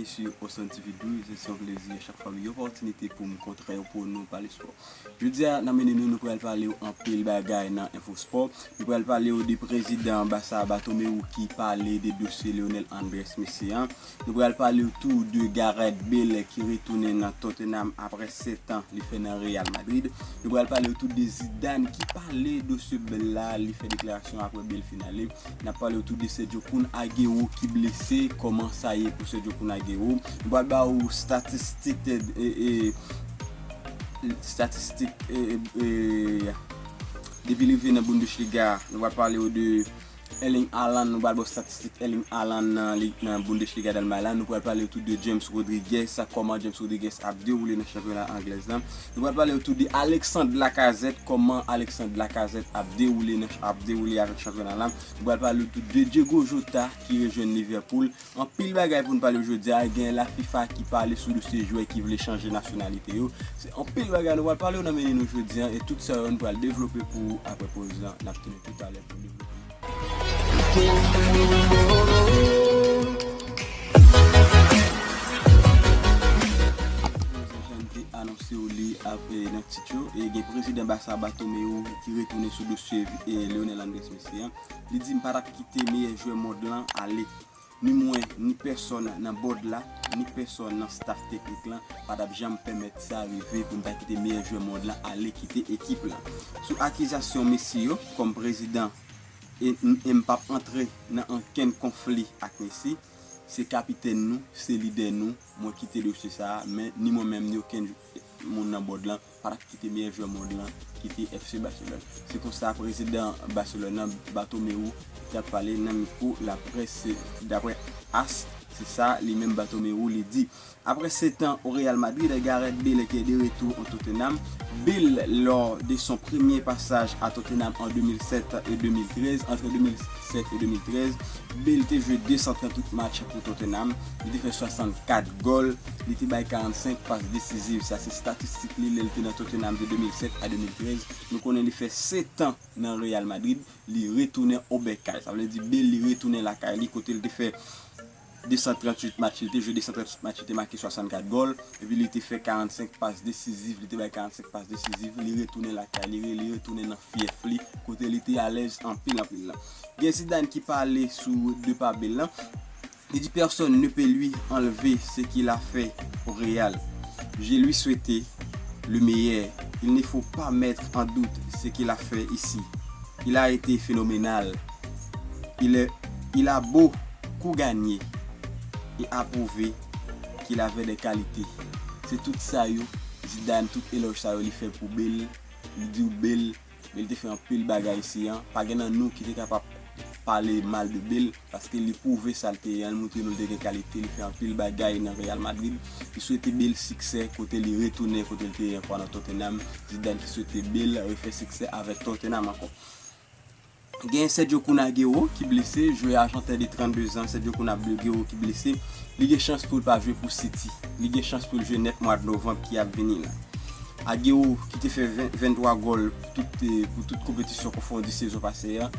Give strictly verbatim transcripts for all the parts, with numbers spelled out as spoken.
Sur Oson T V twelve, se yon plezi chak fwa m gen opòtinite pou m kontre w pou nou pale spò. Jodi a, n ap mennen nou, nou pral pale w anpil bagay nan enfo spò. Nou pral pale w de prezidan Barça Bartomeu ki pale de dosye Lionel Andrés Messi an. Nou pral pale w tou de Gareth Bale ki retounen nan Tottenham apre sèt an li fè nan Real Madrid. Nou pral pale w tou de Zidane ki pale dosye Bale la, li fè deklarasyon apre Bale fin ale. N ap pale w tou de Sergio Kun Agüero ki blese, kòman sa ye pou Sergio Kun Agüero. Nou pral ba w statistik, e, e, statistik, e, e, e, depi li vin nan Bundesliga. Nou pral pale w de Erling Haaland, nou pral ba w statistik Erling Haaland nan lig, nan Bundesliga Dalmay la. Nou pral pale w tou de James Rodriguez, sa kòman James Rodriguez ap dewoule nan chanpyona anglèz la. Nou pral pale w tou de Alexandre Lacazette, kòman Alexandre Lacazette ap dewoule nan, ap dewoule avèk chanpyona la. Nou pral pale w tou de Diogo Jota ki rejwenn Liverpool. Anpil bagay pou n pale w jodi a, gen la FIFA ki pale sou dosye jwè ki vle chanje nasyonalite yo. Se anpil bagay nou pral pale w nan mennen nou jodi a, e tout sa yo nou pral devlope pou ou apre poz lan. N ap tounen toutalè pou devlope. Jan te anonse w li apre nan tit yo, e gen prezidan Barça Bartomeu ki retounen sou dosye, e, Lionel Andrés Messi an. Li di, "M pa t ap kite meyè jwè mond lan ale. Ni mwen, ni pèsòn nan bòd la, ni pèsòn nan staff teknik lan pa t ap janm pèmèt sa rive pou n ta kite meyè jwè mond lan ale kite ekip lan." Sou akizasyon Messi yo, kòm prezidan, e, e m p ap antre nan ankenn konfli ak Messi. Se kapitèn nou, se lidè nou, mwen kite dosye sa a, men ni mwen menm, ni okenn moun nan bòd lan pa t ap kite meyè jwè mond lan kite F C Barcelone. Se konsa prezidan Barcelone nan, Bartomeu, te ap pale nan mikwo laprès, daprè AS, se sa li menm Bartomeu li di. Après sept ans au Real Madrid, Gareth Bale qui est de retour au Tottenham. Bale, lors de son premier passage à Tottenham en deux mille sept et deux mille treize, entre deux mille sept et deux mille treize, Bale te jwe de san tranntuit match pou Tottenham. Li te fè swasannkat gòl. Li te bay karannsenk pas desiziv. Sa se statistik li lè l te nan Tottenham de de mil sèt a de mil trèz. Nou konnen li fè sèt an nan Real Madrid. Li retounen o bèkay. Sa vle di Bale li retounen lakay li kote l te fè de san tranntuit match. Li te jwe de san tranntuit match, li te make swasannkat gòl. Epi li te fè karannsenk pas desiziv. Li te bay karannsenk pas desiziv. Li retounen lakay li, li retounen nan fyèf li, kote li te alèz anpil, anpil la. Gen Zidane ki pale sou depa Bale lan. Il dit, personne ne peut lui enlever ce qu'il a fait au Real. Je lui souhaitais le meilleur. Il ne faut pas mettre en doute ce qu'il a fait ici. Il a été phénoménal. Il est, il a beaucoup gagné et a prouvé qu'il avait des qualités. Se tout sa yo, Zidane, tout elòj sa yo li fè pou Bale, li di w Bale, men li te fè anpil bagay isi an. Pa gen nan nou ki te kapab pale mal de Bale, paske li pwouve sa l te ye an, li montre nou l te gen kalite, li fè anpil bagay nan Real Madrid. Li swete Bale siksè kote li retounen, kote li te ye ankò nan Tottenham. Zidane ki swete Bale refè siksè avèk Tottenham ankò. Gen Sergio Kun Agüero ki blese, jwè ajanten de trannde zan, Sergio Kun Agüero ki blese. Li gen chans pou l pa jwe pou City. Li gen chans pou l jwe nèt mwa novanm ki ap vini la. Agüero ki te fè ven, venntwa gòl tout, eh, pou tout konpetisyon konfondi sezon pase a,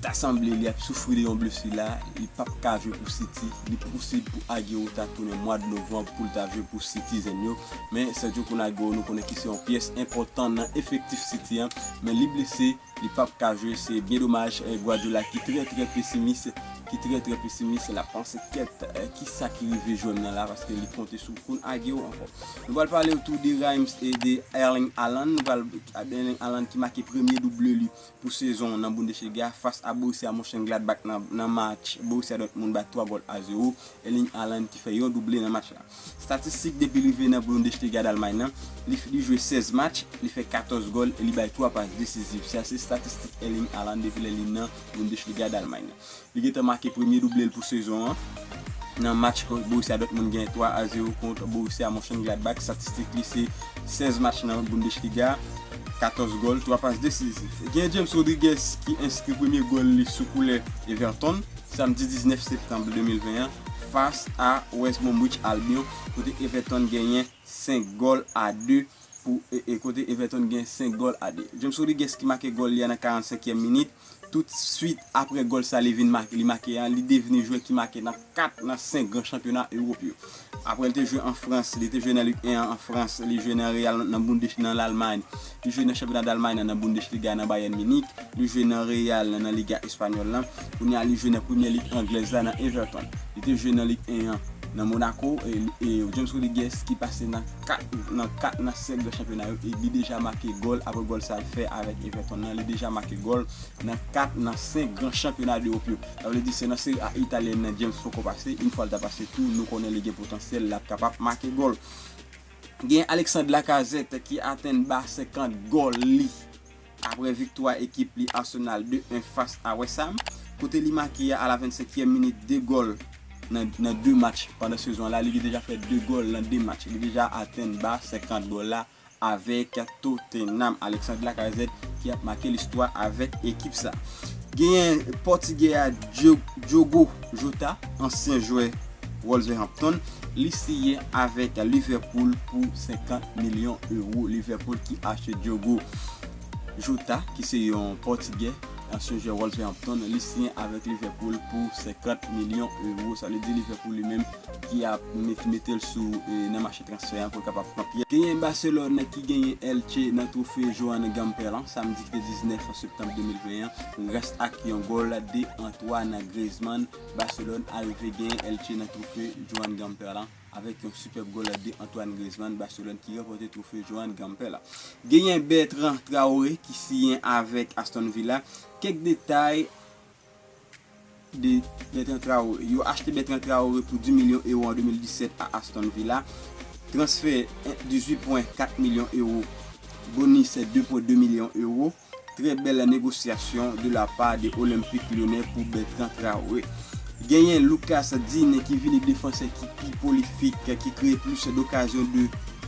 ta sanble li ap soufri de yon blesi la, li p ap ka jwe pou City. Li posib pou Agüero ta tounen mwa novanm pou l ta jwe pou Citizen yo. Men Sergio Kun Agüero nou konnen ki se yon pyès enpòtan nan efektif City an, men li blese. Li p ap ka jwe, se byen domaj. Eh, Guardiola ki trè, trè pesimis, ki trè, trè pesimis, l ap panse kèt, eh, kisa ki rive jwè m nan la, paske li konte sou Kun Agüero ankò. Nou pral pale w tou de Reims e de Erling Haaland. Nou pral, Erling Haaland ki make premye double li pou sezon nan Bundesliga fas a Borussia Mönchengladbach nan, nan match Borussia Dortmund bat twa gòl a zewo. Erling Haaland ki fè yon double nan match la. Statistik depi l rive nan Bundesliga Dalmay nan, li, li jwe sèz match, li fè katòz gòl e li bay twa pas desiziv. Sa se statistik Erling Haaland depi lè li nan Bundesliga Dalmay nan. Li gentan make premye double l pou sezon an. Nan match Borussia Dortmund gen twa a zewo kont Borussia Mönchengladbach. Statistik li se sèz match nan Bundesliga, katòz gòl, twa pas desiziv. Gen James Rodriguez ki enskri premye gòl li sou koulè Everton, samdi diznèf septanm de mil ven an, fas a West Bromwich Albion, kote Everton genyen senk gòl a de pou e, e kote Everton gen senk gòl a de. James Rodriguez ki make gòl li a nan karannsenkyèm minit. Tout swit apre gòl sa li vin make, li make a, li devni jwè ki make nan kat nan senk gran chanpyona Ewòp yo. Apre li te jwe an Frans, li te jwe nan Lig en an an Frans, li jwe nan Real nan Bundes nan Lalmay, li jwe nan chanpyona Dalmay nan, nan Bundesliga nan Bayern Munich, li jwe nan Real nan, nan Liga Espanyòl lan. Kounye a li jwe nan Premye Lig Anglèz la nan Everton. Li te jwe nan Lig en an nan Monaco e, e James Rodriguez ki pase nan kat nan kat nan senk gran chanpyona yo e li deja make gòl apre gòl sa l fè avèk Everton nan, li deja make gòl nan kat nan senk gran chanpyona Ewòp yo. Sa vle di se nan Serie A italyèn nan James poko pase, yon fwa l ta pase tou, nou konnen li gen potansyèl, l ap kapab make gòl. Gen Alexandre Lacazette ki atenn ba senkant gòl li apre viktwa ekip li Arsenal de en fas a West Ham, kote li make a la vennsenkyèm minit de gòl nan, nan de match pandan sezon la. Li deja fè de gòl nan de match. Li deja atenn ba senkant gòl la avèk Tottenham. Alexandre Lacazette ki ap make listwa avèk ekip sa. Genyen Pòtigè a Diogo Jota, ansyen jwè Wolverhampton, li siyen avèk Liverpool pou senkant milyon ewo. Liverpool ki achte Diogo Jota, ki se yon Pòtigè, ansyen jwè Wolverhampton, li siyen avèk Liverpool pou senkant milyon ewo. Sa vle di Liverpool li menm ki ap met, mete l sou e, nan mache transfè an pou l kapab pran pyè. Genyen Barcelone ki genyen Elche nan twofe Joan Gamper lan, samdi ki te diznèf septanm de mil ven an, gras ak yon gòl de Antoine Griezmann. Barcelone arive genyen Elche nan twofe Joan Gamper lan avèk yon sipèb gòl de Antoine Griezmann. Barcelone ki ranpòte twofe Joan Gamper lan. Genyen Bertrand Traoré ki siyen avèk Aston Villa. Kèk detay de Bertrand Traoré. Yo achte Bertrand Traoré pou dis milyon ewo an de mil disèt a Aston Villa. Transfè dizuit pwen kat milyon ewo. Bonis de pwen de milyon ewo. Trè bèl negosyasyon de la pa de Olympique Lyonnais pou Bertrand Traoré. Genyen Lucas Digne ki vini defansè ki pi pwolifik, ki kreye plis dokazyon de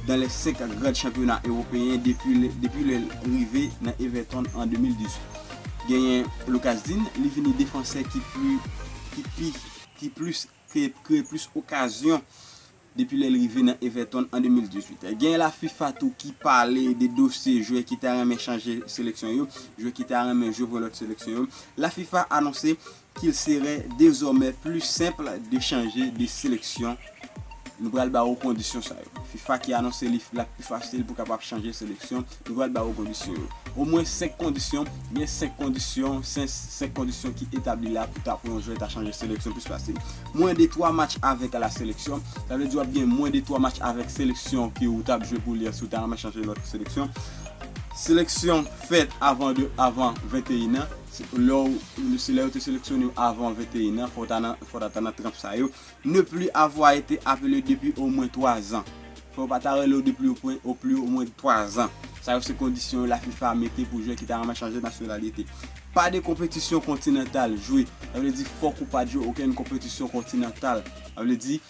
dans les cinq grands championnats européens depi lè, depi lè l rive nan Everton an de mil dizuit. Genyen Lucas Digne, li vini defansè ki pli, ki pi, ki plis, kreye, kreye plis okazyon depi lè l rive nan Everton an de mil dizuit. Genyen la fifa tou ki pale de dosye jwè ki ta renmen chanje seleksyon yo, jwè ki ta renmen jwe pou lòt seleksyon yo. La fifa anonse qu'il serait désormais plus simple de changer de sélection. Nou pral ba ou kondisyon sa yo. Fifa ki anonse li l ap pi fasil pou kapab chanje seleksyon. Nou pral ba ou kondisyon yo. Omwen senk kondisyon, gen senk kondisyon, senk, senk kondisyon ki etabli la pou ta, pou yon jwè ta chanje seleksyon plis fasil. Mwen de twa match avèk la seleksyon, sa vle di w ap gen mwen de twa match avèk seleksyon ke ou t ap jwe pou li an si w ta renmen chanje lòt seleksyon. Seleksyon fèt avan de, avan venteyen an. Se lè w, se lè yo te seleksyone w avan venteyen an, fò w ta nan, fò w ta nan tranch sa yo. Ne plus avoir été appelé depuis au moins twa zan. Fò yo pa ta rele w depi au pwen-, au plus au moins twa zan. Sa yo se kondisyon yo la fifa mete pou jwè ki ta renmen chanje nasyonalite. Pas de compétition continentale jouée. Sa vle di fòk ou pa t jwe okenn konpetisyon kontinantal. Sa vle di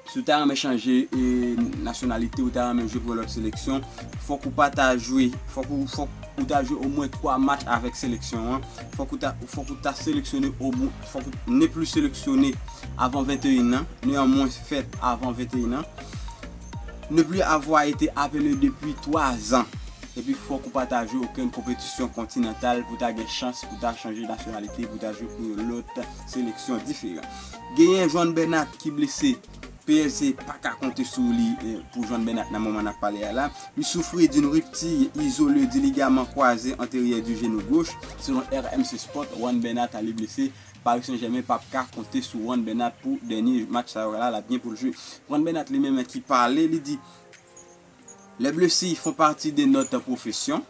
si w ta renmen chanje e, nasyonalite, ou ta renmen jwe pou yon lòt seleksyon, fòk ou pa ta jwe, fòk ou, fòk ou ta jwe omwen twa match avèk seleksyon an. Fòk ou ta, fòk ou ta seleksyone omwen, fòk ou ne plus seleksyone avan venteyen an, neanmwen fèt avan venteyen an. Ne plus avoir été appelé depuis twa zan. Epi fòk ou pa ta jwe okenn konpetisyon kontinantal pou ta gen chans pou ta chanje nasyonalite, pou ta jwe pou yon lòt seleksyon diferan. Genyen Juan Bernat ki blese. P S G pa ka konte sou li eh, pou Juan Bernat nan moman n ap pale a la. Li soufri d'une rupture isolée du ligament croisé antérieur du genou gauche. Selon R M C Sport, Juan Bernat a li blese. Paris Saint-Germain p ap ka konte sou Juan Bernat pou dènye match sa yo la, l ap gen pou l jwe. Juan Bernat li menm ki pale, li di, les blessures font partie de notre profession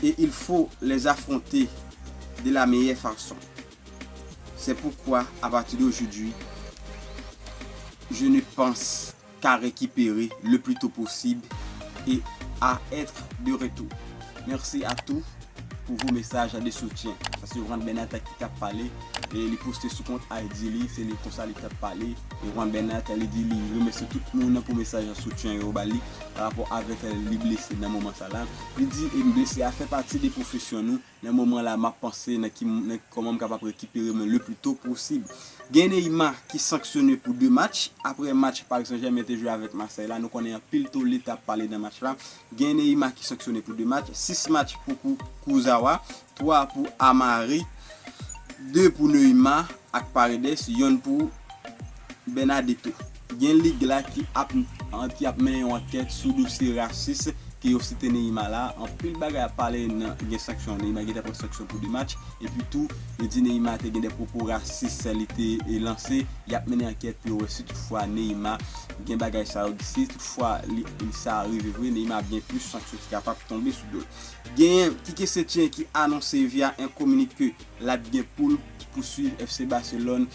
et il faut les affronter de la meilleure façon. C'est pourquoi, à partir d'aujourd'hui, je ne pense qu'à récupérer le plus tôt possible et à être de retour. Merci à tous pour vos messages de soutien. Sa se Juan Bernat ki t ap pale e li poste sou kont I G li, se li konsa li t ap pale. E Juan Bernat, li di li remèsye tout moun pou mesaj soutyen yo ba li pa rapò avèk li blese nan moman sa la. Li di, e blese a fè pati de pwofesyon nou. Nan moman la, m ap panse nan ki, nan kòman m kapab rekipere mwen le pli to posib. Gen Neymar ki sanksyone pou de match. Apre match Paris Saint-Germain te jwe avèk Marseille la, nou konnen anpil tole t ap pale nan match la. Gen Neymar ki sanksyone pou de match, sis match pou Ku-, Kurzawa, twa pou Amari, de pou Neymar ak Paredes, yonn pou Bernardetto. Gen lig la ki ap, ki ap mennen yon ankèt sou dosye rasis ke yo site Neymar la. Anpil bagay ap pale nan, gen sanksyon. Neymar gentan pran sanksyon pou de match. Epi tou, yo di Neymar te gen de pwopo rasis li te, e, lanse. Y ap mennen ankèt pou yo wè si toutfwa Neymar gen bagay sa yo, si toutfwa li, li sa rive vre, Neymar ap gen plis sanksyon ki kapab tonbe sou do l. Gen Quique Setien ki anonse via en communiqué l ap gen pou l pouswiv F C Barcelone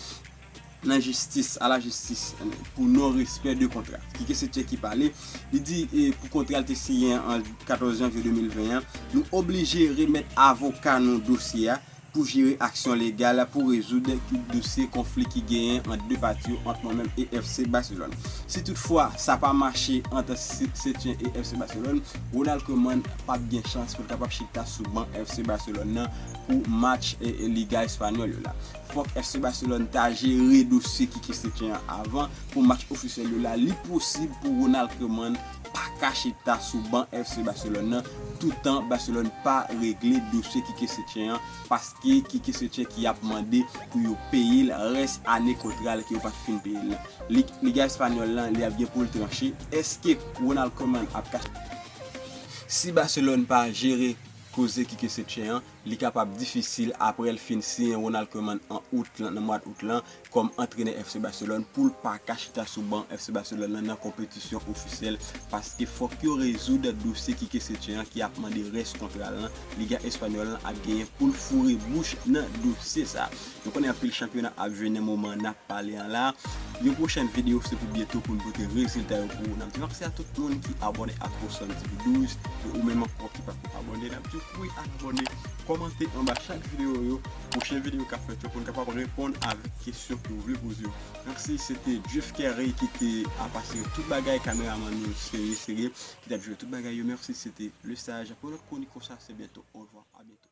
nan jistis, a la jistis, pou non respè de kontra. Quique Setien ki pale, li di, e, pou kontra l te siyen an katòz janvye de mil ven an, nou oblije remèt avoka nou dosye a pou jere aksyon legal pou rezoud dosye konfli ki genyen ant de pati yo, ant mwen menm e F C Barcelone. Si toutfwa sa pa mache ant Se-, Setien e F C Barcelone, Ronald Koeman p ap gen chans pou l kapab chita sou ban F C Barcelone nan pou match, e, e, Liga Espanyòl yo la. Fòk F C Barcelone ta jere dosye Quique Setien an avan pou match ofisyèl yo la. Li posib pou Ronald Koeman pa ka chita sou ban F C Barcelone nan, toutan Barcelone pa regle dosye Quique Setien an, paske Quique Setien ki ap mande pou yo peye l rès ane kontra l ke yo pa t fin peye l nan. Lig, Liga Espanyòl lan, li ap gen pou l tranche. Èske Ronald Koeman ap ka, si Barcelone pa jere koze Quique Setien an, li kapab difisil apre l fin siyen Ronald Koeman an out lan, nan mwa out lan, kòm antrenè F C Barcelone, pou l pa ka chita sou ban F C Barcelone nan, nan konpetisyon ofisyèl, paske fòk yo rezoud dosye Quique Setien an ki ap mande rès kontra l lan. Liga Espanyòl lan ap genyen pou l foure bouch nan dosye sa. Nou konnen anpil chanpyona ap jwe nan moman n ap pale an la. Yon pwochèn videyo se pou byento pou n pote rezilta yo pou ou. N ap di mèsi a tout moun ki abòne ak Osonn T V douz. E ou menm ankò ki pako abòne, n ap di w kouri al abòne, kòmante anba chak videyo yo. Pwochen videyo k ap fèt yo pou n kapab reponn avèk kesyon ke w vle poze yo. Mèsi, se te Jeff Carré ki te ap asire tout bagay, kameramann yo serye, serye, ki t ap jere tout bagay yo. Mèsi, se te Le Sage pou yon lòt kwonik konsa, se byento. Au revoir, à bientôt.